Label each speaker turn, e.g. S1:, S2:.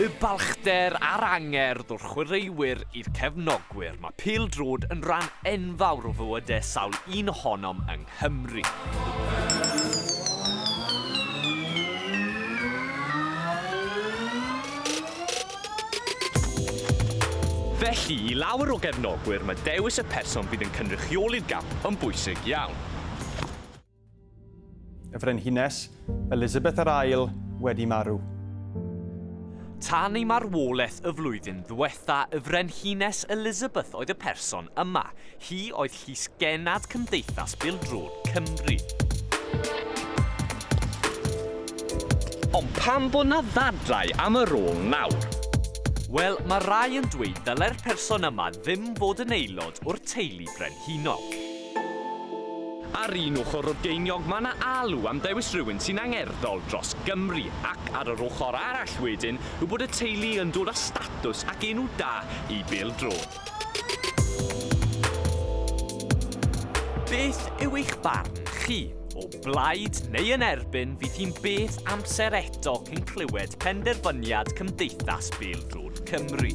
S1: Y balchder a'r angerdd o'r chwaraewyr i'r cefnogwyr, mae pêl-droed yn rhan enfawr o fywydau sawl un ohonom yng Nghymru. Felly, i lawer o gefnogwyr, mae dewis y person fydd yn cynrychioli'r gamp yn bwysig iawn.
S2: Y Frenhines, Elizabeth yr Ail, wedi marw.
S1: Tan ei marwolaeth y flwyddyn ddiwetha, y Frenhines Elizabeth oedd y person yma. Hi oedd llysgennad Cymdeithas Bêl-droed Cymru. Ond pam bod 'na ddadlau am y rôl nawr? Wel, mae rai yn dweud ddylai'r person yma ddim fod yn aelod o'r teulu brenhinol. Ar un ochr o'r geiniog mae 'na alw am ddewis rhywun sy'n angerddol dros Gymru ac ar yr ochr arall wedyn yw bod y teulu yn dod â statws ac enw da i bêl-droed. Beth yw eich barn chi? O blaid neu yn erbyn fydd hi'n beth amser eto cyn clywed penderfyniad Cymdeithas Bêl-droed Cymru.